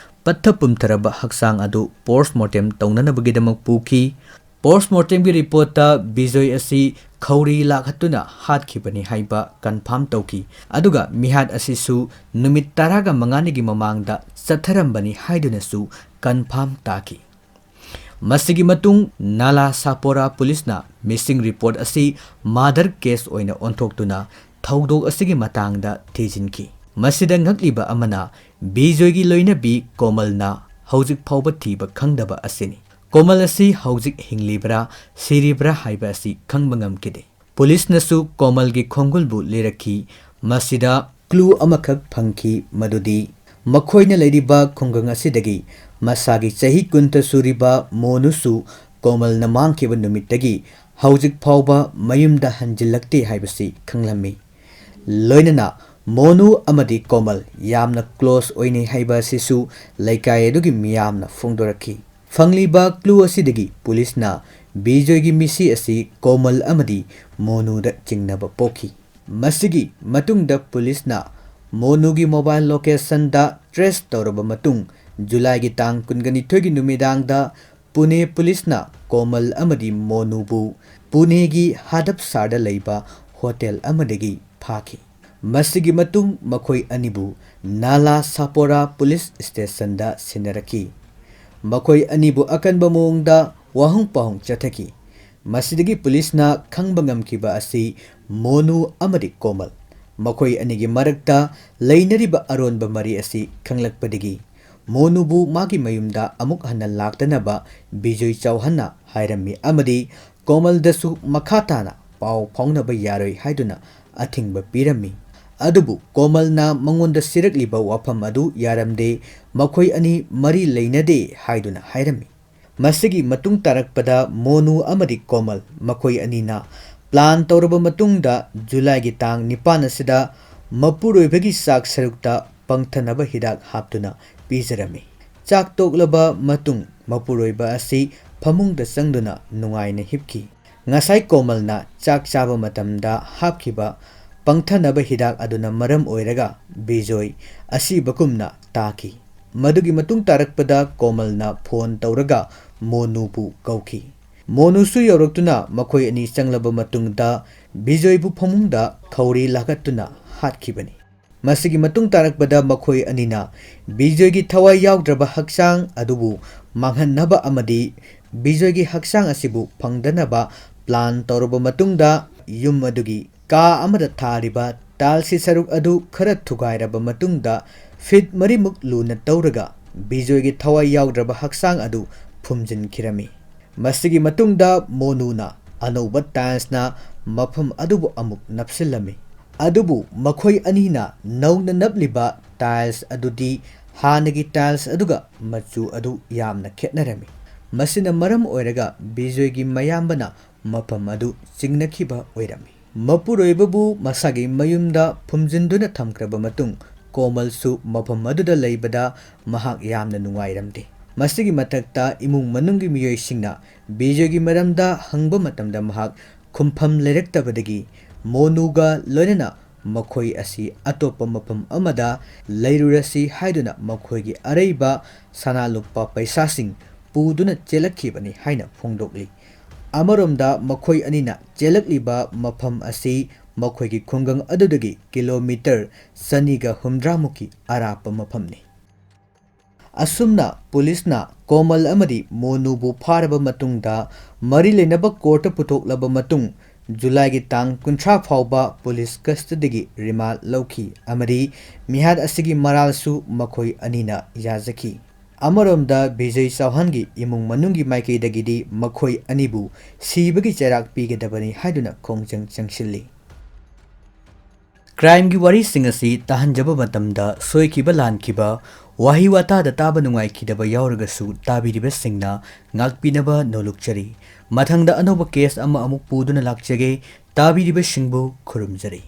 ꯄꯠꯊ ꯄꯨꯝꯊꯔꯕ ꯍꯛꯆꯥꯡ ꯑꯗꯨ post mortem ꯇꯧꯅꯅꯕꯒꯤꯗꯃꯛ ꯄꯨꯈꯤ꯫ Post mortemꯒꯤ reportꯇ ꯕꯤꯖꯣꯏ ꯑꯁꯤ ꯈꯧꯔꯤ ꯂꯥꯛꯍꯠꯇꯨꯅ ꯍꯥꯠꯈꯤꯕꯅꯤ ꯍꯥꯏꯕ confirm ꯇꯧꯈꯤ꯫ ꯑꯗꯨꯒ ꯃꯤꯍꯥꯠ ꯑꯁꯤꯁꯨ ꯅꯨꯃꯤꯠ ꯇꯔꯥꯒ ꯃꯉꯥꯅꯤꯒꯤ ꯃꯃꯥꯡꯗ ꯆꯠꯊꯔꯝꯕꯅꯤ ꯍꯥꯏꯗꯨꯅꯁꯨ confirm ꯇꯥꯈꯤ꯫ ꯃꯁꯤꯒꯤ ꯃꯇꯨꯡ ꯅꯥꯂꯥ ꯁꯥꯄꯣꯔꯥ ꯄꯨꯂꯤꯁꯅ missing report ꯑꯁꯤ murder case ꯑꯣꯏꯅ ꯑꯣꯟꯊꯣꯛꯇꯨꯅ ꯊꯧꯗꯣꯛ ꯑꯁꯤꯒꯤ ꯃꯇꯥꯡꯗ ꯊꯤꯖꯤꯟꯈꯤ꯫ ꯃꯁꯤꯗ ꯉꯛꯂꯤꯕ ꯑꯃꯅ ꯕꯤꯖꯣꯏꯒꯤ ꯂꯣꯏꯅꯕꯤ ꯀꯣꯃꯜꯅ ꯍꯧꯖꯤꯛ ꯐꯥꯎꯕ ꯊꯤꯕ ꯈꯪꯗꯕ ꯑꯁꯤꯅꯤ꯫ ꯀꯣꯃꯜ ꯑꯁꯤ ꯍꯧꯖꯤꯛ ꯍꯤꯡꯂꯤꯕ꯭ꯔꯥ ꯁꯤꯔꯤꯕ꯭ꯔꯥ ꯍꯥꯏꯕ ꯑꯁꯤ ꯈꯪꯕ ꯉꯝꯈꯤꯗꯦ꯫ ꯄꯨꯂꯤꯁꯅꯁꯨ ꯀꯣꯃꯜꯒꯤ ꯈꯣꯡꯒꯨꯜꯕꯨ ꯂꯤꯔꯛꯈꯤ꯫ ꯃꯁꯤꯗ clue ꯑꯃꯈꯛ ꯐꯪꯈꯤ, ꯃꯗꯨꯗꯤ ꯃꯈꯣꯏꯅ ꯂꯩꯔꯤꯕ ꯈꯨꯡꯒꯪ ꯑꯁꯤꯗꯒꯤ ꯃꯁꯥꯒꯤ ꯆꯍꯤ ꯀꯨꯟꯇ ꯁꯨꯔꯤꯕ ꯃꯣꯅꯨꯁꯨ ꯀꯣꯃꯜꯅ ꯃꯥꯡꯈꯤꯕ ꯅꯨꯃꯤꯠꯇꯒꯤ ꯍꯧꯖꯤꯛ ꯐꯥꯎꯕ ꯃꯌꯨꯝꯗ ꯍꯟꯖꯤꯜꯂꯛꯇꯦ ꯍꯥꯏꯕꯁꯤ ꯈꯪꯂꯝꯃꯤ꯫ ꯂꯣꯏꯅꯅ ꯃꯣꯅꯨ ꯑꯃꯗꯤ ꯀꯣꯃꯜ ꯌꯥꯝꯅ close ꯑꯣꯏꯅꯩ ꯍꯥꯏꯕ ꯑꯁꯤꯁꯨ ꯂꯩꯀꯥꯏ ꯑꯗꯨꯒꯤ ꯃꯤꯌꯥꯝꯅ ꯐꯣꯡꯗꯣꯔꯛꯈꯤ꯫ ꯐꯪꯂꯤꯕ clue ꯑꯁꯤꯗꯒꯤ ꯄꯨꯂꯤꯁꯅ ꯕꯤꯖꯣꯏꯒꯤ ꯃꯤꯁꯤ ꯑꯁꯤ ꯀꯣꯃꯜ ꯑꯃꯗꯤ ꯃꯣꯅꯨꯗ ꯆꯤꯡꯅꯕ ꯄꯣꯛꯈꯤ꯫ ꯃꯁꯤꯒꯤ ꯃꯇꯨꯡꯗ ꯄꯨꯂꯤꯁꯅ ꯃꯣꯅꯨꯒꯤ mobile locationꯗ trace ꯇꯧꯔꯕ ꯃꯇꯨꯡ, ꯖꯨꯂꯥꯏꯒꯤ ꯇꯥꯡ ꯀꯨꯟꯒ ꯅꯤꯊꯣꯏꯒꯤ ꯅꯨꯃꯤꯗꯥꯡꯗ ꯄꯨꯅꯦ ꯄꯨꯂꯤꯁꯅ ꯀꯣꯃꯜ ꯑꯃꯗꯤ ꯃꯣꯅꯨꯕꯨ ꯄꯨꯅꯦꯒꯤ ꯍꯗꯞꯁꯥꯔꯗ ꯂꯩꯕ hotel ꯑꯃꯗꯒꯤ ꯐꯥꯈꯤ꯫ ꯃꯁꯤꯒꯤ ꯃꯇꯨꯡ ꯃꯈꯣꯏ ꯑꯅꯤꯕꯨ ꯅꯥꯂꯥ ꯁꯥꯄꯣꯔꯥ ꯄꯨꯂꯤꯁ ꯁ꯭ꯇꯦꯁꯟꯗ ꯁꯤꯟꯅꯔꯛꯈꯤ꯫ ꯃꯈꯣꯏ ꯑꯅꯤꯕꯨ ꯑꯀꯟꯕ ꯃꯑꯣꯡꯗ ꯋꯥꯍꯪ ꯄꯥꯎꯍꯪ ꯆꯠꯊꯈꯤ꯫ ꯃꯁꯤꯗꯒꯤ ꯄꯨꯂꯤꯁꯅ ꯈꯪꯕ ꯉꯝꯈꯤꯕ ꯑꯁꯤ ꯃꯣꯅꯨ ꯑꯃꯗꯤ ꯀꯣꯃꯜ, ꯃꯈꯣꯏ ꯑꯅꯤꯒꯤ ꯃꯔꯛꯇ ꯂꯩꯅꯔꯤꯕ ꯑꯔꯣꯟꯕ ꯃꯔꯤ ꯑꯁꯤ ꯈꯪꯂꯛꯄꯗꯒꯤ ꯃꯣꯅꯨꯕꯨ ꯃꯥꯒꯤ ꯃꯌꯨꯝꯗ ꯑꯃꯨꯛ ꯍꯟꯅ ꯂꯥꯛꯇꯅꯕ ꯕꯤꯖꯣꯏ ꯆꯧꯍꯥꯟꯅ ꯍꯥꯏꯔꯝꯃꯤ ꯑꯃꯗꯤ ꯀꯣꯃꯜꯗꯁꯨ ꯃꯈꯥ ꯇꯥꯅ ꯄꯥꯎ ꯐꯥꯎꯅꯕ ꯌꯥꯔꯣꯏ ꯍꯥꯏꯗꯨꯅ ꯑꯊꯤꯡꯕ ꯄꯤꯔꯝꯃꯤ꯫ ꯑꯗꯨꯕꯨ ꯀꯣꯃꯜꯅ ꯃꯉꯣꯟꯗ ꯁꯤꯔꯛꯂꯤꯕ ꯋꯥꯐꯝ ꯑꯗꯨ ꯌꯥꯔꯝꯗꯦ, ꯃꯈꯣꯏ ꯑꯅꯤ ꯃꯔꯤ ꯂꯩꯅꯗꯦ ꯍꯥꯏꯗꯨꯅ ꯍꯥꯏꯔꯝꯃꯤ꯫ ꯃꯁꯤꯒꯤ ꯃꯇꯨꯡ ꯇꯥꯔꯛꯄꯗ ꯃꯣꯅꯨ ꯑꯃꯗꯤ ꯀꯣꯃꯜ ꯃꯈꯣꯏ ꯑꯅꯤꯅ ꯄ꯭ꯂꯥꯟ ꯇꯧꯔꯕ ꯃꯇꯨꯡꯗ ꯖꯨꯂꯥꯏꯒꯤ ꯇꯥꯡ ꯅꯤꯄꯥꯟ ꯑꯁꯤꯗ ꯃꯄꯨꯔꯣꯏꯕꯒꯤ ꯆꯥꯛ ꯁꯔꯨꯛꯇ ꯄꯪꯊꯅꯕ ꯍꯤꯗꯥꯛ ꯍꯥꯞꯇꯨꯅ ꯄꯤꯖꯔꯝꯃꯤ꯫ ꯆꯥꯛ ꯇꯣꯛꯂꯕ ꯃꯇꯨꯡ ꯃꯄꯨꯔꯣꯏꯕ ꯑꯁꯤ ꯐꯃꯨꯡꯗ ꯆꯪꯗꯨꯅ ꯅꯨꯡꯉꯥꯏꯅ ꯍꯤꯞꯈꯤ꯫ ꯉꯁꯥꯏ ꯀꯣꯃꯜꯅ ꯆꯥꯛ ꯆꯥꯕ ꯃꯇꯝꯗ ꯍꯥꯞꯈꯤꯕ ꯄꯪꯊꯅꯕ ꯍꯤꯗꯥꯛ ꯑꯗꯨꯅ ꯃꯔꯝ ꯑꯣꯏꯔꯒ ꯕꯤꯖꯣꯏ ꯑꯁꯤꯕꯒꯨꯝꯅ ꯇꯥꯈꯤ꯫ ꯃꯗꯨꯒꯤ ꯃꯇꯨꯡ ꯇꯥꯔꯛꯄꯗ ꯀꯣꯃꯜꯅ ꯐꯣꯟ ꯇꯧꯔꯒ ꯃꯣꯅꯨꯕꯨ ꯀꯧꯈꯤ꯫ ꯃꯣꯅꯨꯁꯨ ꯌꯧꯔꯛꯇꯨꯅ ꯃꯈꯣꯏ ꯑꯅꯤ ꯆꯪꯂꯕ ꯃꯇꯨꯡꯗ ꯕꯤꯖꯣꯏꯕꯨ ꯐꯃꯨꯡꯗ ꯈꯧꯔꯤ ꯂꯥꯛꯀꯠꯇꯨꯅ ꯍꯥꯠꯈꯤꯕꯅꯤ꯫ ꯃꯁꯤꯒꯤ ꯃꯇꯨꯡ ꯇꯥꯔꯛꯄꯗ ꯃꯈꯣꯏ ꯑꯅꯤꯅ ꯕꯤꯖꯣꯏꯒꯤ ꯊꯋꯥꯏ ꯌꯥꯎꯗ꯭ꯔꯕ ꯍꯛꯆꯥꯡ ꯑꯗꯨꯕꯨ ꯃꯥꯡꯍꯟꯅꯕ ꯑꯃꯗꯤ ꯕꯤꯖꯣꯏꯒꯤ ꯍꯛꯆꯥꯡ ꯑꯁꯤꯕꯨ ꯐꯪꯗꯅꯕ ꯄ꯭ꯂꯥꯟ ꯇꯧꯔꯕ ꯃꯇꯨꯡꯗ ꯌꯨꯝ ꯑꯗꯨꯒꯤ ꯀꯥ ꯑꯃꯗ ꯊꯥꯔꯤꯕ ꯇꯥꯏꯜꯁꯀꯤ ꯁꯔꯨꯛ ꯑꯗꯨ ꯈꯔ ꯊꯨꯒꯥꯏꯔꯕ ꯃꯇꯨꯡꯗ ꯐꯤꯠ ꯃꯔꯤꯃꯨꯛ ꯂꯨꯅ ꯇꯧꯔꯒ ꯕꯤꯖꯣꯏꯒꯤ ꯊꯋꯥꯏ ꯌꯥꯎꯗ꯭ꯔꯕ ꯍꯛꯆꯥꯡ ꯑꯗꯨ ꯐꯨꯝꯖꯤꯟꯈꯤꯔꯝꯃꯤ꯫ ꯃꯁꯤꯒꯤ ꯃꯇꯨꯡꯗ ꯃꯣꯅꯨꯅ ꯑꯅꯧꯕ ꯇꯥꯏꯜꯁꯅ ꯃꯐꯝ ꯑꯗꯨꯕꯨ ꯑꯃꯨꯛ ꯅꯞꯁꯤꯜꯂꯝꯃꯤ꯫ ꯑꯗꯨꯕꯨ ꯃꯈꯣꯏ ꯑꯅꯤꯅ ꯅꯧꯅ ꯅꯞꯂꯤꯕ ꯇꯥꯏꯜꯁ ꯑꯗꯨꯗꯤ ꯍꯥꯟꯅꯒꯤ ꯇꯥꯏꯜꯁ ꯑꯗꯨꯒ ꯃꯆꯨ ꯑꯗꯨ ꯌꯥꯝꯅ ꯈꯦꯠꯅꯔꯝꯃꯤ꯫ ꯃꯁꯤꯅ ꯃꯔꯝ ꯑꯣꯏꯔꯒ ꯕꯤꯖꯣꯏꯒꯤ ꯃꯌꯥꯝꯕꯅ ꯃꯐꯝ ꯑꯗꯨ ꯆꯤꯡꯅꯈꯤꯕ ꯑꯣꯏꯔꯝꯃꯤ꯫ ꯃꯄꯨꯔꯣꯏꯕꯕꯨ ꯃꯁꯥꯒꯤ ꯃꯌꯨꯝꯗ ꯐꯨꯝꯖꯤꯟꯗꯨꯅ ꯊꯝꯈ꯭ꯔꯕ ꯃꯇꯨꯡ, ꯀꯣꯃꯜꯁꯨ ꯃꯐꯝ ꯑꯗꯨꯗ ꯂꯩꯕꯗ ꯃꯍꯥꯛ ꯌꯥꯝꯅ ꯅꯨꯡꯉꯥꯏꯔꯝꯗꯦ꯫ ꯃꯁꯤꯒꯤ ꯃꯊꯛꯇ ꯏꯃꯨꯡ ꯃꯅꯨꯡꯒꯤ ꯃꯤꯑꯣꯏꯁꯤꯡꯅ ꯕꯤꯖꯣꯏꯒꯤ ꯃꯔꯝꯗ ꯍꯪꯕ ꯃꯇꯝꯗ ꯃꯍꯥꯛ ꯈꯨꯝꯐꯝ ꯂꯩꯔꯛꯇꯕꯗꯒꯤ ꯃꯣꯅꯨꯒ ꯂꯣꯏꯅꯅ ꯃꯈꯣꯏ ꯑꯁꯤ ꯑꯇꯣꯞꯄ ꯃꯐꯝ ꯑꯃꯗ ꯂꯩꯔꯨꯔꯁꯤ ꯍꯥꯏꯗꯨꯅ ꯃꯈꯣꯏꯒꯤ ꯑꯔꯩꯕ ꯁꯅꯥ ꯂꯨꯄꯥ ꯄꯩꯁꯥꯁꯤꯡ ꯄꯨꯗꯨꯅ ꯆꯦꯜꯂꯛꯈꯤꯕꯅꯤ ꯍꯥꯏꯅ ꯐꯣꯡꯗꯣꯛꯂꯤ꯫ ꯑꯃꯔꯣꯝꯗ ꯃꯈꯣꯏ ꯑꯅꯤꯅ ꯆꯦꯜꯂꯛꯂꯤꯕ ꯃꯐꯝ ꯑꯁꯤ ꯃꯈꯣꯏꯒꯤ ꯈꯨꯡꯒꯪ ꯑꯗꯨꯗꯒꯤ ꯀꯤꯂꯣꯃꯤꯇꯔ ꯆꯅꯤꯒ ꯍꯨꯝꯗ꯭ꯔꯥ ꯃꯨꯛꯀꯤ ꯑꯔꯥꯞꯄ ꯃꯐꯝꯅꯤ꯫ ꯑꯁꯨꯝꯅ ꯄꯨꯂꯤꯁꯅ ꯀꯣꯃꯜ ꯑꯃꯗꯤ ꯃꯣꯅꯨꯕꯨ ꯐꯥꯔꯕ ꯃꯇꯨꯡꯗ ꯃꯔꯤ ꯂꯩꯅꯕ ꯀꯣꯔꯠꯇ ꯄꯨꯊꯣꯛꯂꯕ ꯃꯇꯨꯡ ꯖꯨꯂꯥꯏꯒꯤ ꯇꯥꯡ ꯀꯨꯟꯊ꯭ꯔꯥ ꯐꯥꯎꯕ ꯄꯨꯂꯤꯁ ꯀꯁꯇꯗꯤꯒꯤ ꯔꯤꯃꯥꯟ ꯂꯧꯈꯤ ꯑꯃꯗꯤ ꯃꯤꯍꯥꯠ ꯑꯁꯤꯒꯤ ꯃꯔꯥꯜꯁꯨ ꯃꯈꯣꯏ ꯑꯅꯤꯅ ꯌꯥꯖꯈꯤ꯫ ꯑꯃꯔꯣꯝꯗ ꯕꯤꯖꯌ ꯆꯧꯍꯥꯟꯒꯤ ꯏꯃꯨꯡ ꯃꯅꯨꯡꯒꯤ ꯃꯥꯏꯀꯩꯗꯒꯤꯗꯤ ꯃꯈꯣꯏ ꯑꯅꯤꯕꯨ ꯁꯤꯕꯒꯤ ꯆꯩꯔꯥꯛ ꯄꯤꯒꯗꯕꯅꯤ ꯍꯥꯏꯗꯨꯅ ꯈꯣꯡꯖꯪ ꯆꯪꯁꯤꯜꯂꯤ꯫ ꯀ꯭ꯔꯥꯏꯝꯒꯤ ꯋꯥꯔꯤꯁꯤꯡ ꯑꯁꯤ ꯇꯥꯍꯟꯖꯕ ꯃꯇꯝꯗ ꯁꯣꯏꯈꯤꯕ ꯂꯥꯟꯈꯤꯕ, ꯋꯥꯍꯩ ꯋꯥꯇꯥꯗ ꯇꯥꯕ ꯅꯨꯡꯉꯥꯏꯈꯤꯗꯕ ꯌꯥꯎꯔꯒꯁꯨ ꯇꯥꯕꯤꯔꯤꯕꯁꯤꯡꯅ ꯉꯥꯛꯄꯤꯅꯕ ꯅꯣꯂꯨꯛꯆꯔꯤ꯫ ꯃꯊꯪꯗ ꯑꯅꯧꯕ ꯀꯦꯁ ꯑꯃ ꯑꯃꯨꯛ ꯄꯨꯗꯨꯅ ꯂꯥꯛꯆꯒꯦ꯫ ꯇꯥꯕꯤꯔꯤꯕꯁꯤꯡꯕꯨ ꯈꯨꯔꯨꯝꯖꯔꯤ꯫